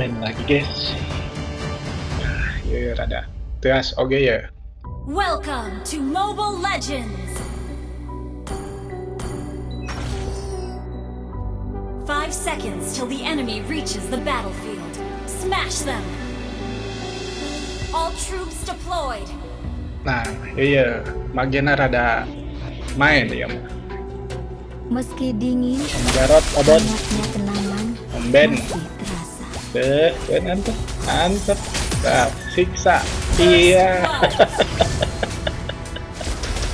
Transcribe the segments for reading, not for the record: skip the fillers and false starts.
Main lagi guys. Nah, ya rada teas oke ya. Welcome to Mobile Legends. 5 seconds till the enemy reaches the battlefield. Smash them. All troops deployed. Nah, iya, magena rada main ya. Meski dingin, Om Jarot, Obon, kenangan Om Ben. masih terasa. Deh, Ben antep, antep. Nah, siksa. Iya.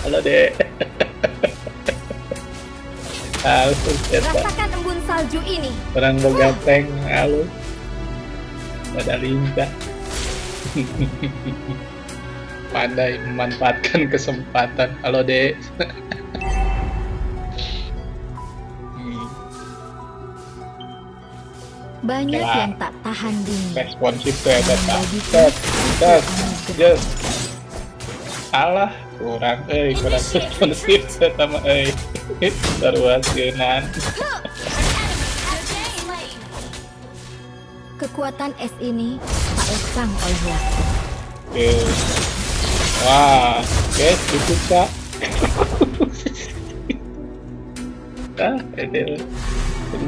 Halo, Dek. Halus, eta. Rasakan embun salju ini. Orang boga tank halus. Pada lincah. Pandai memanfaatkan kesempatan. Halo, Dek. Banyak Ya. yang tak tahan dingin. Responsif tuh ya, Namun Kak. bagiku, Tet, itu tet, anugerah. yes. Alah, kurang kurang responsif sama euy. Sarua sieunaan. An enemy has been slain. Kekuatan es ini tak lekang oleh waktu. Oke. Wah, guys, cukup, Kak. Ah, ini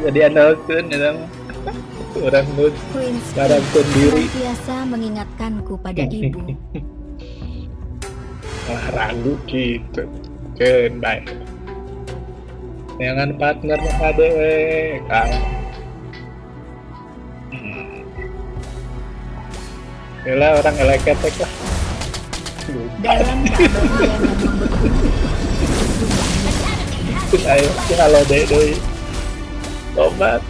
jadi andalkeun eta mah. Urang nu Queen ngarankeun diri. senantiasa mengingatkanku pada ibu. Wah, ragu gitu. Keun bae. Jangan partner mah kade we, Kang. Yalah orang eleketek lah. Lupa. Dalam keabadian yang membeku, An enemy has been Ayo, slain. halo dek deui. Tobat.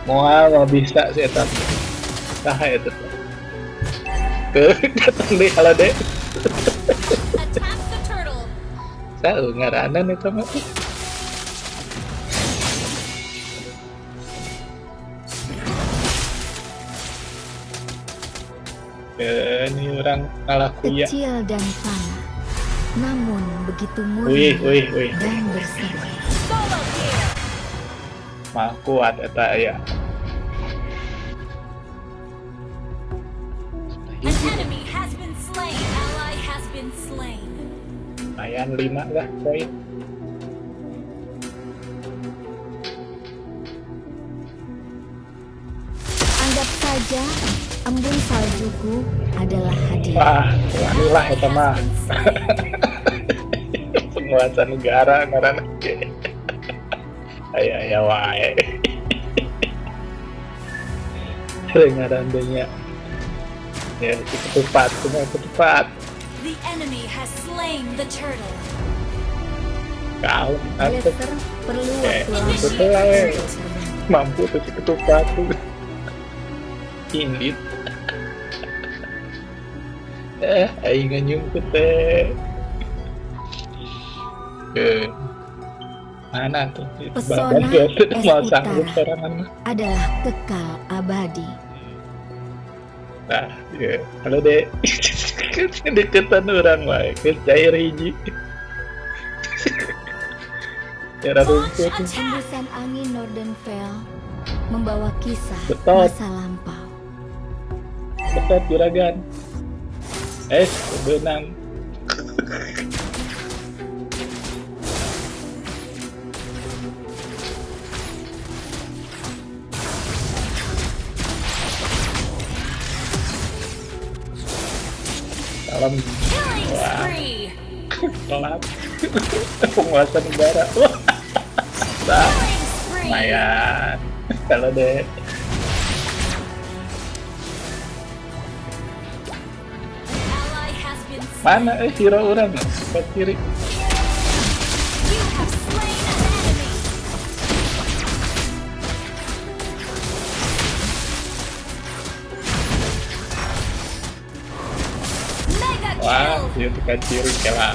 Moal mau bisa sih eta. Saha eta teh? Tuh, datang deui halo dek. Attack the turtle. Saha ngaranan eta mah. Ini orang ngalah kuya. kecil dan fana, namun begitu murni Wih, wih, wih. dan berseri. Solo kill. Mah kuat eta ya. An enemy has been slain. Ally has been slain. Lumayan 5 lah poin. Anggap saja embun saljuku adalah hadiah. Wah, wani lah Ally eta has mah. been slain. Penguasa negara ngaranna ge. Aya aya wae. Ngaran teh nya. Ya, si ketupat, semua ketupat. The enemy has slain the turtle. Kalem atuh. Blaster perlu Eh, waktu lama betul lah, we. untuk terbentuk. Mampu tuh si ketupat tuh. Indit. Aing nyungkut teh. Oke. Mana tuh? Pesona Badan ge es mau sanggup utara sorangan mah. adalah kekal abadi. Nah, iya. Halo, Dek. Deketan orang wae, geus cair hiji. Cara Launch rumput. attack. Hembusan angin Northern Vale membawa kisah Betot. masa lampau. Betot juragan. Benang. Salam. Killing Wah. spree. Telat. Penguasa negara. Wah. Nah, Killing spree. lumayan. Halo, Dek. An ally has been slain. Mana hero orang? Ke kiri. You have slain an enemy. Mega Wah, kill. dia tekan kiri kela.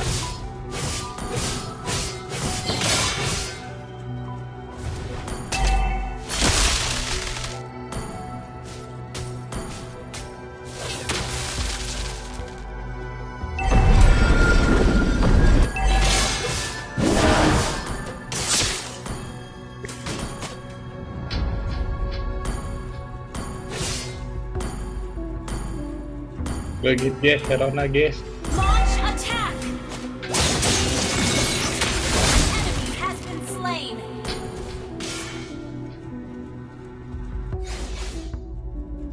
Begitu guys, Herona guys. Launch attack. Enemy has been slain.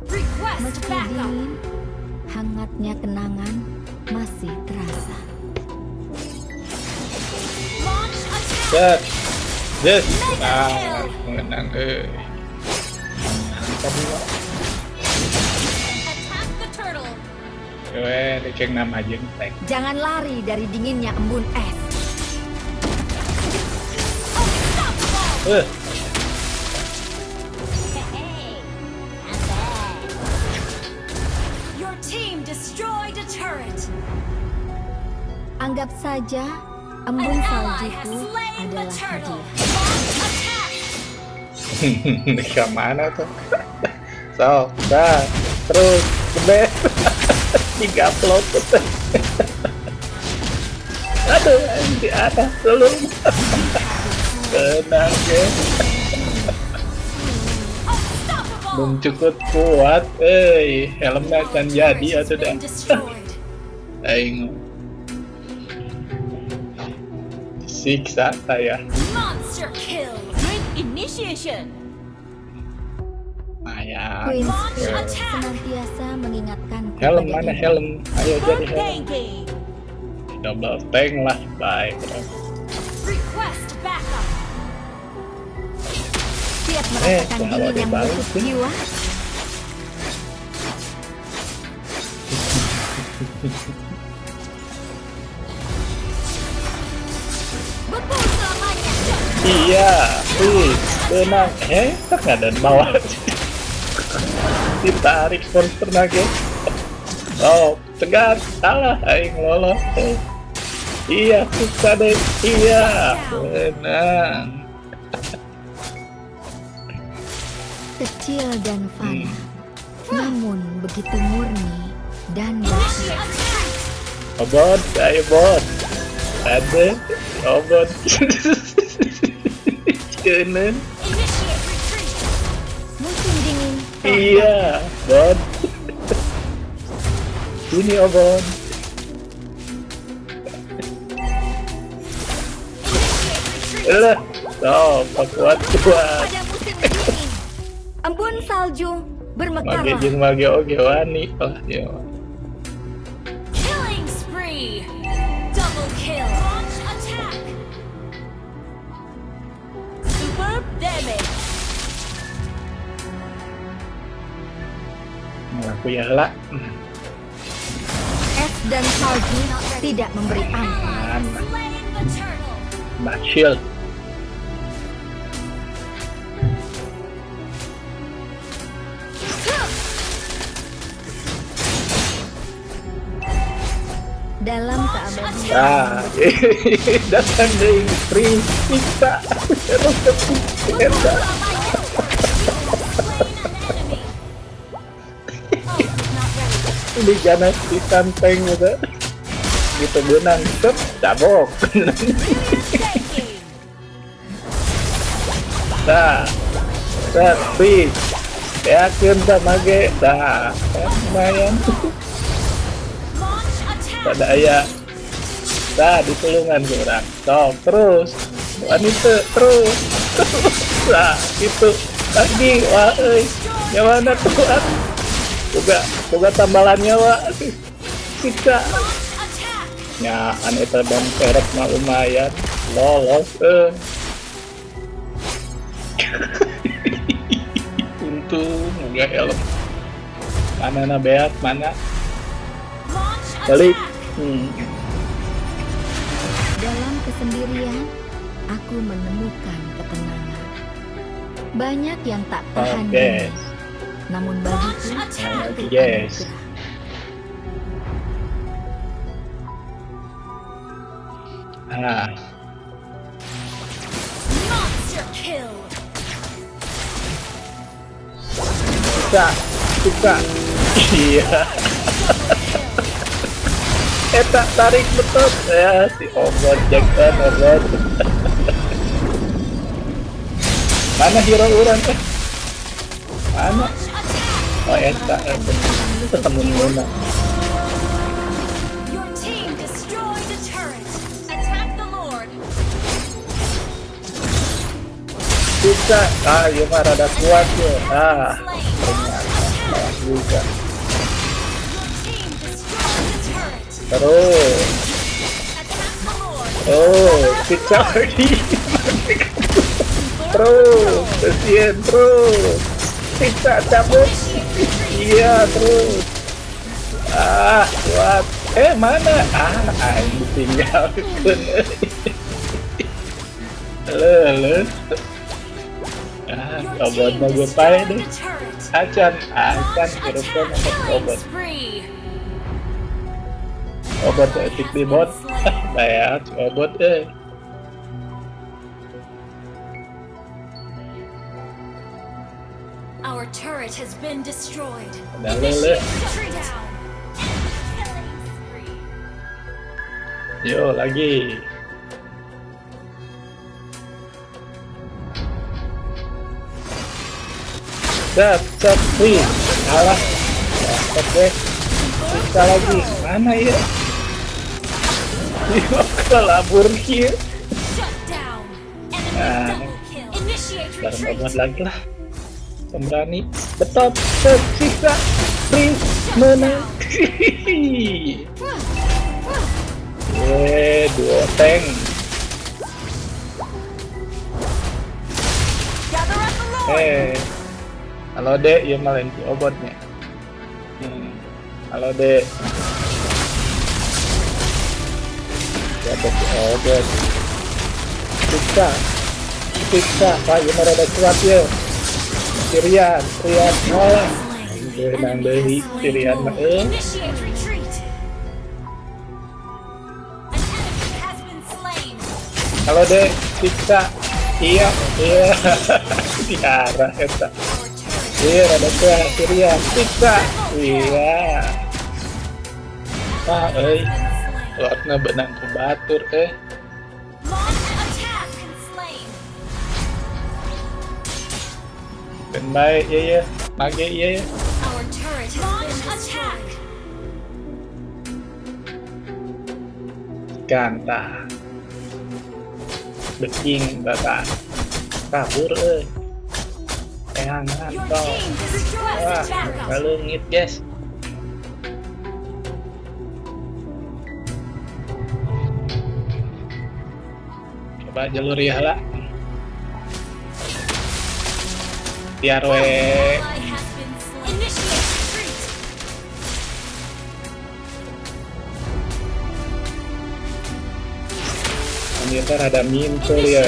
Request Meski backup. dingin, hangatnya kenangan masih terasa. Launch attack. Set. Yes. Mega Ah, kill. menang euy. Tadi Attack the turtle. we diceng nama jeung tank. Jangan lari dari dinginnya embun es. Unstoppable. Hey, not bad. Your team destroyed a turret. Anggap saja An embun ally has saljuku slain the adalah turtle. hadiah. Launch attack. Ke mana tuh? So, dah, terus, gede. Digaplok. Aduh, di atas belum. Tenang, guys. Unstoppable. Belum cukup kuat, eh, helmnya akan Our jadi turret has atau been dah. destroyed. Aing. Siksa saya. Monster kill. Great initiation. Lumayan. Queen Launch Spirit attack. senantiasa mengingatkanku Helm pada mana ibu. helm? Ayo jadi helm. Tanking. Double tank lah, baik. Request backup. Siap merasakan kalau dingin yang dibalik menusuk sih. jiwa? Beku selamanya. Iya, wih, tenang. Eh, tak ada bawah. Ditarik monster lagi. Oh, cegat, salah, aing lolos. Eh. Iya, susah deh. Iya, tenang. Kecil dan fana, namun begitu murni dan Initiate bahagia. attack. Obot, ayo bot. Ada, obot. Kenen. Initiate retreat. Musim dingin telah Iya, bot. Ini obot. Initiate retreat. Lah, oh, kuat kuat. pada musim dingin. Embun salju Mage bermekarlah. jeung mage oge wani lah ya. Killing spree. Double kill. Launch attack. Superb damage. Ngaku ya lah. Es dan salju tidak memberi An ampun. ally has slain the turtle. Mbak shield. Dalam keabadian Ah, datang dari istri siksa. Terus Slain an enemy. Ult is not ready. Ini ganas pisan tank gitu. Gitu benang, set, cabok. Tanking. Nah, set, please. Yakin sama mage. Nah, kan lumayan. Launch attack. Pada aya. Nah, ditulungan kurang. Sok, terus. Wanita, terus. Terus. Nah, itu. Lagi, wah, euy. Nyawana kuat. Boga, boga tambalan nyawa. Siksa. Launch attack. Ya, aneh ban perek mah lumayan. Lolos, eh. Untung enggak helm. Mana na beat, mana? Launch Balik. attack. Dalam kesendirian, aku menemukan ketenangan. Banyak yang tak tahan Oke. dingin, namun Launch bagiku attack. itu Yes. anugerah. Ah, Monster kill. bisa, bisa. Iya. Double kill. Eta tarik betul. Ya, si Obot Jackson, Obot. Mana hero urang eh? Mana? Launch attack. Oh, eta, eta. Ketemu mana? Siksa. Ah, ieu mah rada kuat ya. Ah, ternyata kalah juga. Terus. Oh, siksa lagi. Terus, kesian terus. Siksa cabut. Iya, terus. Ah, kuat. Mana? Ah, aing ditinggalkeun. Leuleus. Ah, obot mah gue pae deh. Acan, acan hirupkeun obot. Obot etik di bot. Bayar obot eh. Our turret has been destroyed. Udah lele. Yo lagi. Set, set, please. Alah. Dapat deh. Bisa lagi. Mana ya? Kelabur here. Nah, bareng obat lagi lah. Pemberani. Betot, set, siksa, please, menang. Duo tank. Halo dek, ya malah si obotnya. Halo dek. Ya si obot. Siksa, siksa. Pak, ya rada kuat ya. Sirian, Rian, malah. Benang deui Sirian mah euy. Halo dek, siksa. Iya, iya. Diarah eta. Iya, rada kuat Sirian, siksa. Iya. Wah, euy. Lotna benang ku batur eh. Ben bae ieu ya, mage ieu ya. Ganta. Beking bapak. Kabur euy. Teangan toh. Wah, kaleungit guys. Coba jalur ya lah. Biar we. Ternyata rada mintul ya.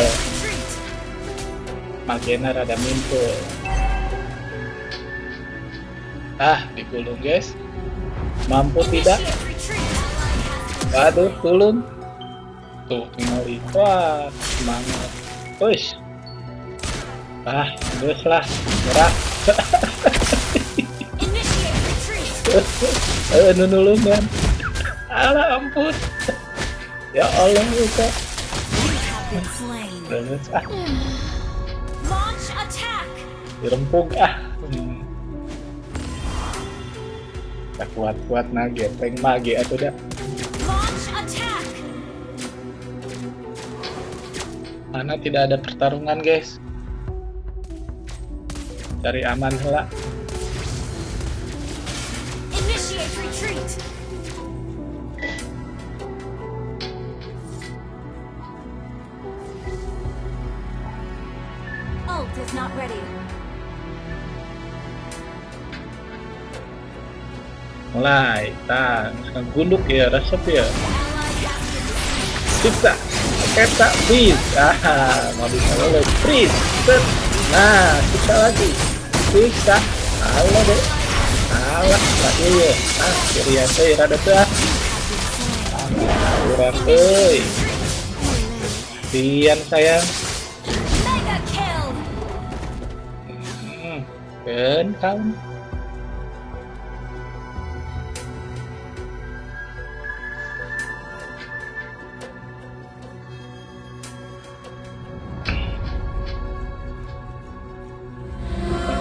Makena rada mintul. Ah, digulung guys. Mampu tidak? Waduh, tulung. Tuh, tinggal wah, semangat. Push. Ah, terus lah, nyerah. Nunulungan. Alah, ampun. Ya Allah, lupa. Terus ah. Dirempug ah. Tak kuat-kuat nah gepeng mage atau dah. Mana tidak ada pertarungan guys. Cari aman lah. Ult is not ready. Mulai, tang, gunduk ya, resep ya. Siksa, ketak, please. Ah, mau bisa lolos, please. Set. Nah, siksa lagi, siksa. Alah deh, alah, tak iya. Ah, kirian teh, rada teh. Ah, urang euy. Sian sayang. Keun kaum.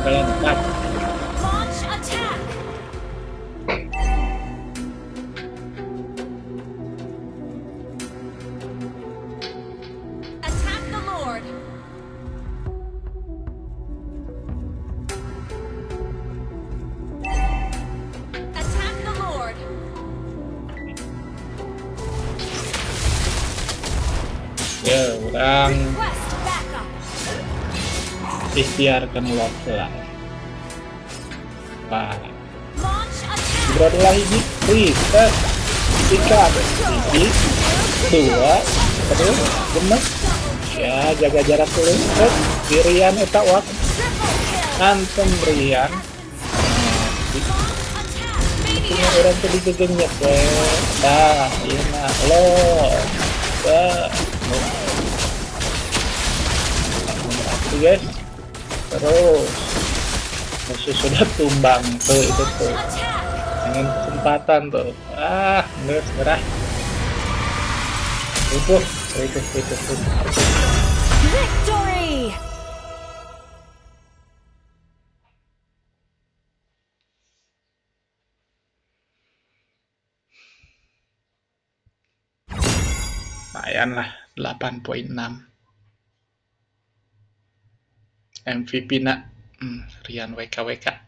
Launch attack. Attack the Lord. Kurang ikhtiarkan lord lah. Wah. Berapa hiji? Reset. Tiga, hiji, dua, terus gemes. Ya, jaga jarak dulu. Set, Rian eta wak. Antem Rian. Punya orang tuh digegenyek we. Nah, iya mah lo. Wah. Guys. Terus musuh sudah tumbang tuh, itu tuh. Ingin kesempatan tuh. Ah, nggak serah. Itu. Victory. Lumayan lah, 8.6. MVP nak, Rian WKWK.